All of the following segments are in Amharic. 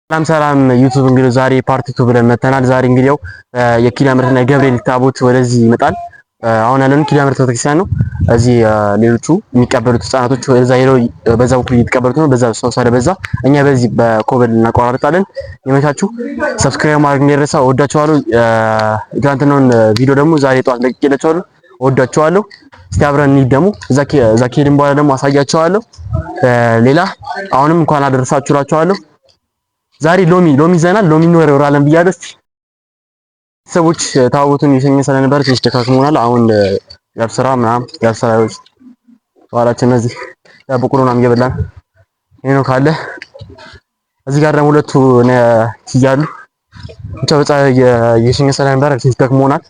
ሰላም ሰላም YouTube፣ እንግዲህ ዛሬ part 2 ብለን መተናል። ዛሬ እንግዲህ ያው የኪዳነ ምሕረትና የገብርኤል ታቦት ወደዚህ ይመጣል። አሁን ያለነው ኪዳነ ምሕረት ቤተክርስቲያን ነው። እዚህ ሌሎቹ የሚቀበሉት ህጻናቶች ወደዛ ሄደው በዛ በኩል እየተቀበሉት ነው። በዛ ሰው በዛ፣ እኛ በዚህ በኮብል እናቆራርጣለን። ይመቻችሁ። Subscribe ማድረግ እንዳይረሳ። እወዳችኋለሁ። የትናንትናውን ቪዲዮ ደግሞ ዛሬ ጠዋት ለቅቄላችኋለሁ። እወዳችኋለሁ። እስቲ አብረን እንሂድ። ደግሞ እዛ ከሄድን በኋላ ደግሞ አሳያችኋለሁ። ሌላ አሁንም እንኳን አደረሳችሁ እላችኋለሁ። ዛሬ ሎሚ ሎሚ ይዘናል። ሎሚ እንወረውራለን ብያለሁ። እስቲ ሰዎች ታቦቱን እየሸኘ ስለነበረ ትንሽ ደካክሞናል። አሁን ያብስራ ምናምን ያብስራ በኋላችን እነዚህ በቆሎ ምናምን እየበላን ይሄ ነው ካለ እዚህ ጋር ደግሞ ሁለቱ እያሉ ብቻ በጣም እየሸኘ ስለነበረ ትንሽ ደክሞናል።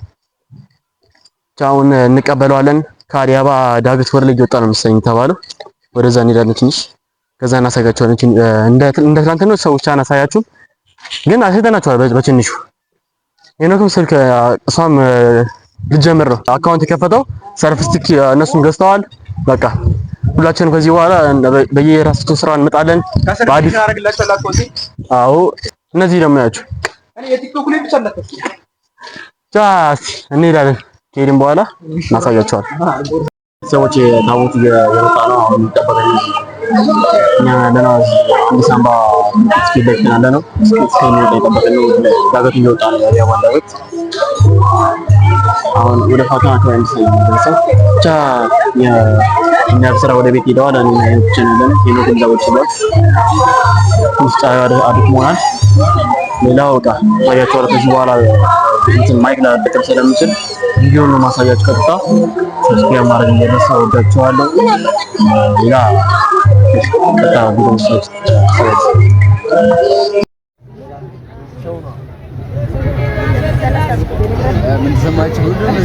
አሁን እንቀበለዋለን። ከአዲስ አበባ ዳገት ወደ ላይ እየወጣ ነው መሰለኝ የተባለው። ወደዛ እንሄዳለን ትንሽ፣ ከዛ እናሳያቸዋለን። እንደ ትናንት ሰዎች አናሳያችሁም፣ ግን አሳይተናቸዋል በትንሹ። ሄኖክም ስልክ እሷም ልጀምር ነው account የከፈተው፣ selfie stick እነሱም ገዝተዋል። በቃ ሁላችንም ከዚህ በኋላ በየራሳችን ስራ እንመጣለን። በአዲስ አዎ፣ እነዚህ ደግሞ ያቸው ቻስ እንሄዳለን። ከሄድን በኋላ እናሳያቸዋለን። ሰዎች ታቦት እየመጣ ነው አሁን የሚጠበቀው፣ እኛ ያለነው አዲስ አበባ ፊት ለፊት ያለ ነው። እስከሚወጣ የጠበቅን ነው። ዳገቱ እየወጣ ነው። የአዲስ ዳገት አሁን ወደ ፋተና አካባቢ የሚደርሰው። ብቻ የእኛ ስራ ወደ ቤት ሄደዋል። እኔና ሄኖክ ብቻ ነው ያለነው። ሄኖክ እዛ ቁጭ ብሏል። ውስጥ አድክሞናል። ሌላው በቃ ታያቸዋለሁ። ከዚህ በኋላ እንትን mic ላልጠቀም ስለምችል ቪዲዮውን ነው ማሳያችሁ። ቀጥታ subscribe ማድረግ እንዳይረሳ። እወዳችኋለሁ። ሌላ ቀጥታ ቪዲዮ መስራት። ምን ተሰማችሁ? ሁሉም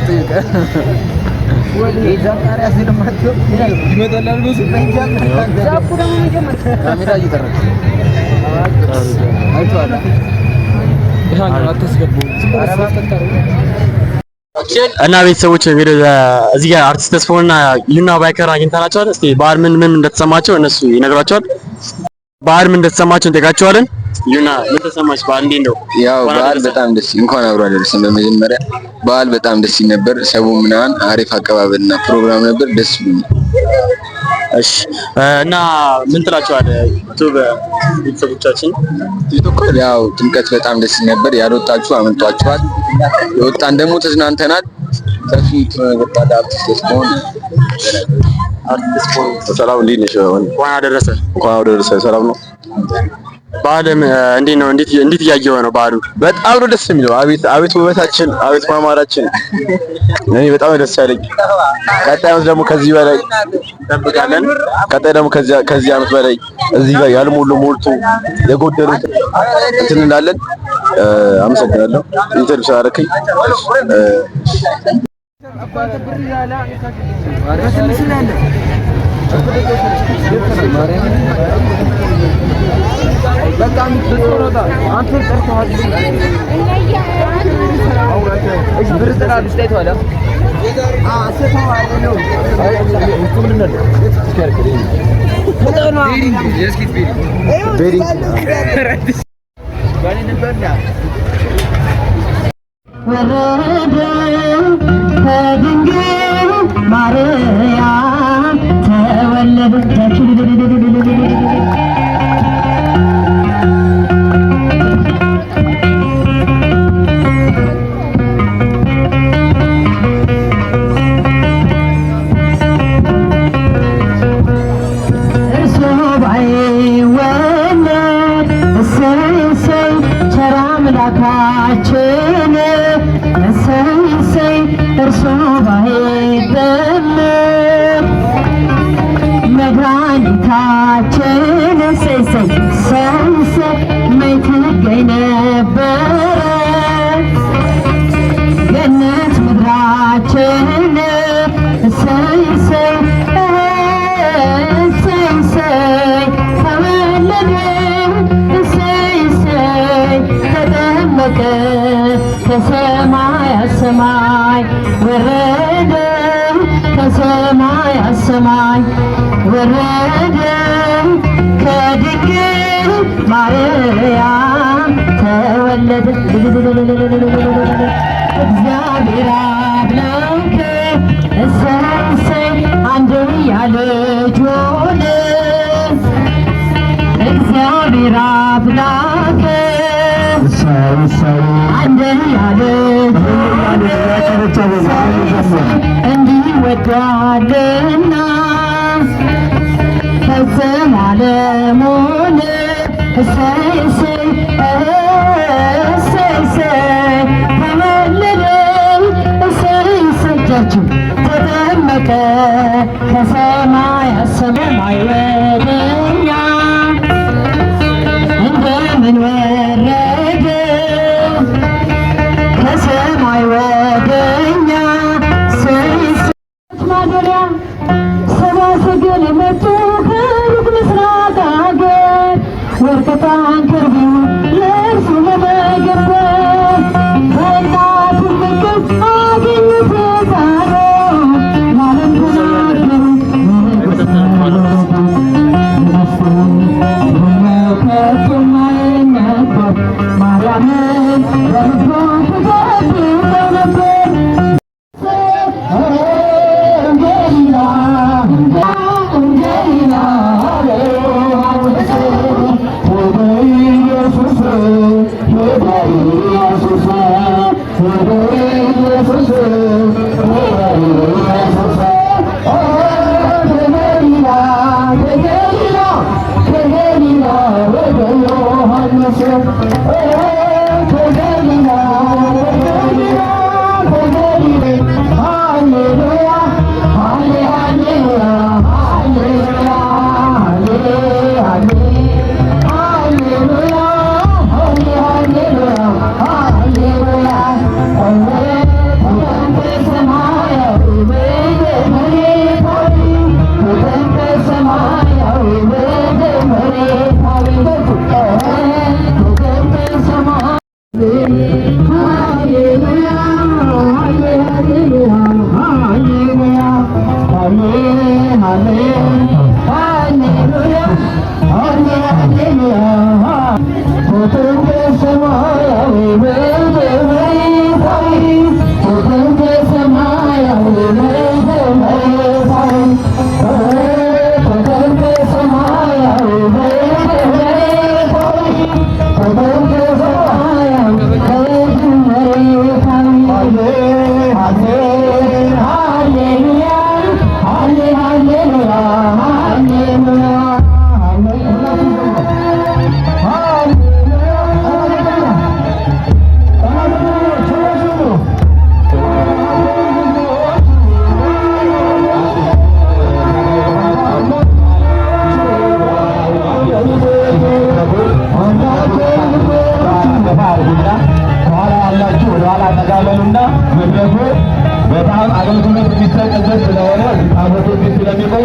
ካሜራ እየጠረክ እና ቤተሰቦች እንግዲህ እዚህ ጋር አርቲስት ተስፋውና ዩና ባይከር አግኝተናቸዋል። እስቲ በዓል ምን ምን እንደተሰማቸው እነሱ ይነግሯቸዋል። በዓል ምን እንደተሰማቸው እንጠይቃቸዋለን። ዩና፣ ምን ተሰማች? በዓል እንዴት ነው? ያው በዓል በጣም ደስ፣ እንኳን አብሮ አደረሰን። በመጀመሪያ በዓል በጣም ደስ ይል ነበር። ሰው ምናምን አሪፍ አቀባበልና ፕሮግራም ነበር። ደስ ብሎኛል። እሺ፣ እና ምን ትላቸዋለህ YouTube ቤተሰቦቻችን? ያው ጥምቀት በጣም ደስ ይል ነበር። ያልወጣችሁ አመልጧችኋል። የወጣን ደግሞ ተዝናንተናል። ሰፊ ወጣት አርቲስት ተስፋውን። አርቲስት። ሰላም፣ እንዴት ነሽ? እንኳን አደረሰ። እንኳን አደረሰ። ሰላም ነው። በዓልም እንዴት ነው? እንዴት እንዴት እያየኸው ነው በዓሉ? በጣም ነው ደስ የሚለው። አቤት አቤት ውበታችን፣ አቤት ማማራችን። እኔ በጣም ነው ደስ ያለኝ። ቀጣይ ዓመት ደግሞ ከዚህ በላይ እንጠብቃለን። ቀጣይ ደግሞ ከዚህ ዓመት በላይ እዚህ ጋር ያልሞሉ ሞልቶ የጎደሉት እንትን እንላለን። አመሰግናለሁ interview ስላደረከኝ። ወረደ ከድንግል ማርያም ተወለደ። እርሱ ባይወለድ እሰይ እሰይ ቸር አምላካችን፣ እሰይ እሰይ እርሱ ባይጠመቅ መድኃኒታችን፣ እሰይ እሰይ እሰይ እሰይ መች ትገኝ ነበረ ገነት ምድራችን። እሰይ እሰይ እሰይ እሰይ ተወለደ፣ እሰይ እሰይ ተጠመቀ፣ ከሰማያ ሰማይ ወረደ፣ ከሰማያ ሰማይ ወረደ ከድንግል ማርያም ተወለደ። እግዚአብሔር አምላክ እሰይ እሰይ አንድያ ልጁን፣ እግዚአብሔር አምላክ አንድያ ልጁን እንዲህ ወዷልና ፈጽሞ ዓለሙን። እሰይ እሰይ እሰይ እሰይ ተወለደ፣ እሰይ እሰይ እጃችሁ ተጠመቀ ከሰማያ ሰማይ ወደኛ እንደምን ወረደ ከሰማይ ወደኛ። ማደሪያ ሰብአ ሰገል መጡ ከሩቅ ምስራቅ አገር፣ ወርቅ ዕጣን ከርቤውን ለእርሱ ለመገበር። በእናቱ እቅፍ አገኙት ሕፃኑን፣ ለዓለም ተናገሩ ንጉሥ ከቶ የማይነገር፣ ማርያምን በልቡ ትጠብቀው ነበር። ገሊላ ገሊላ ወደ ኢየሱስ ወደ ኢየሱስ ወደ ኢየሱስ ወደ ኢየሱስ ከገሊላ ከገሊላ ከገሊላ ወደ ዮሐንስ ከገሊላ ከገሊላ ከገሊላ ሃሌሉያ ሃሌ ሃሌሉያ ሃሌሉያ ሃሌ ሃሌ ሃሌሉያ ሃሌ ሃሌሉያ ሃሌሉያ። ሰማያዊ መሬታዊ ተጠምቀ ሰማያዊ መሬታዊ ተጠምቀ ሰማያዊ ሃሌሉያ ሃሌሉያ ሃሌሉያ ሃሌ ሃሌ ሃሌሉያ ሃሌ ሃሌሉያ ተጠምቀ ሰማያዊ መሬታዊ ተጠምቀ ሰማያዊ መሬታዊ ተጠምቀ ሰማያዊ መሬታዊ ተጠምቀ ሰማያዊ መሬታዊ ሃሌ ሃሌሉያ ሃሌ ሃሌሉያ ሃሌሉያ ገፋ አድርጉና ከኋላ ያላችሁ ወደ ኋላ ጠጋ በሉና መድረኩ በጣም አገልግሎት የሚሰጥበት ስለሆነ ታቦቱ ፊት ስለሚቆይ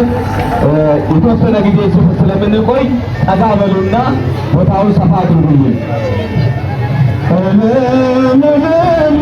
የተወሰነ ጊዜ ስለምንቆይ ጠጋ በሉና ቦታውን ሰፋ አድርጉልን። እልል እልል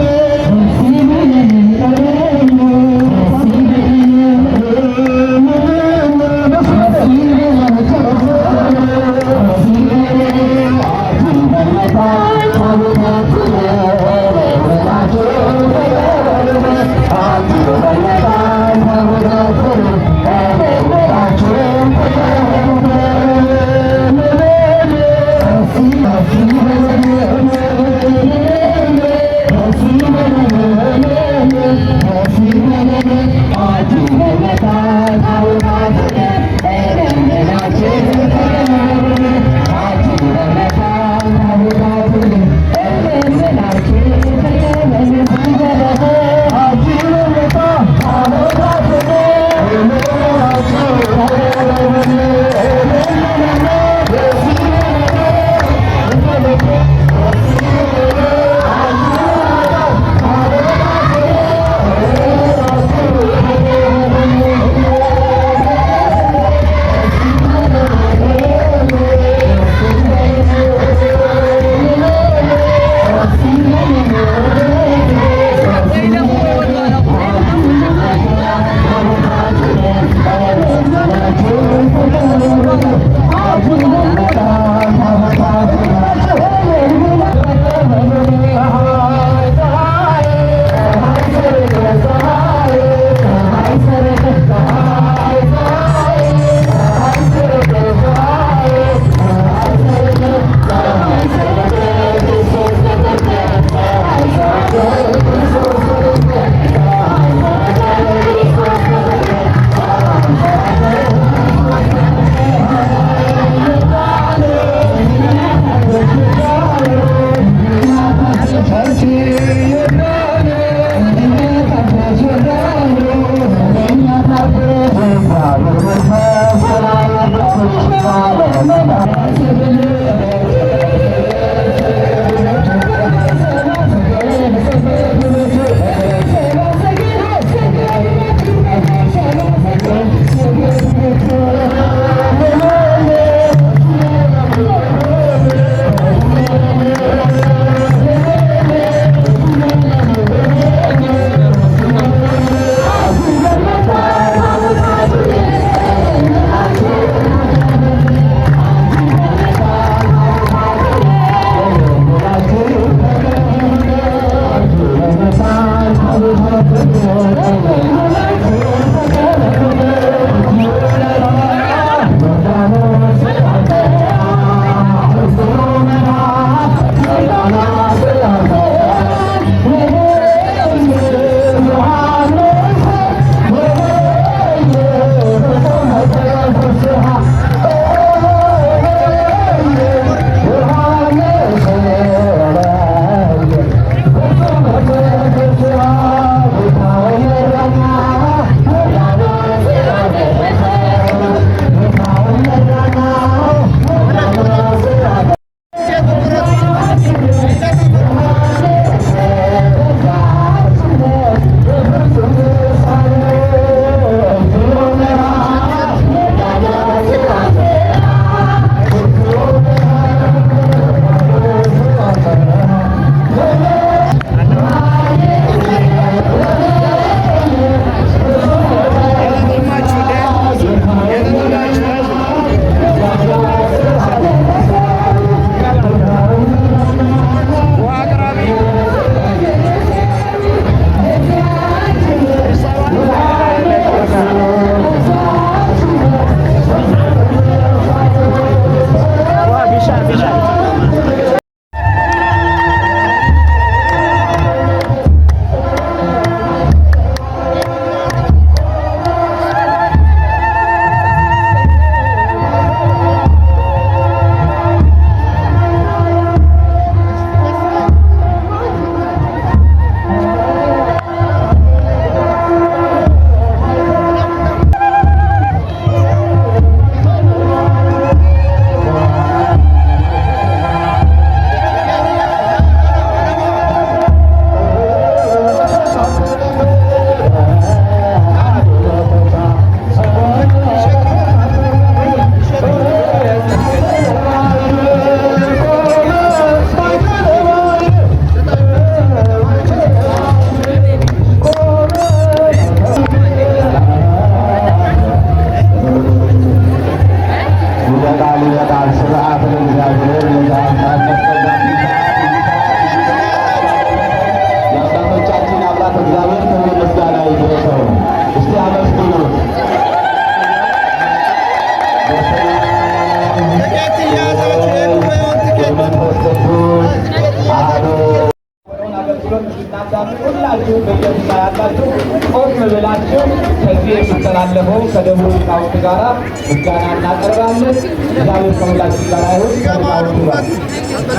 ብላችሁ ከዚህ የሚተላለፈው ከደብሩ ሊቃውንት ጋራ ምስጋና እናቀርባለን። እግዚአብሔር ከሁላችን ጋር ይሁን። ከሊቃውንቱ ጋር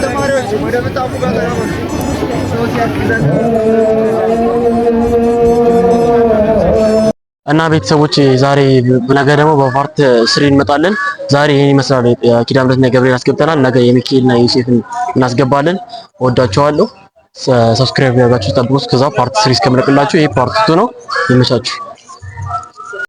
ተማሪዎች ወደ ምጣፉ ጋር ተቀመጡ። ሰው ሲያግዘን እና ቤተሰቦች ዛሬ ነገ ደግሞ በ part 3 እንመጣለን። ዛሬ ይሄን ይመስላል። ኪዳነ ምሕረትና ገብርኤል አስገብተናል። ነገ የሚካኤልና ዮሴፍን እናስገባለን። ወዳችኋለሁ። Subscribe ያደርጋችሁ ጠብቁ። እስከዛ part 3 እስከምለቅላችሁ ይሄ part 2 ነው። ይመቻችሁ።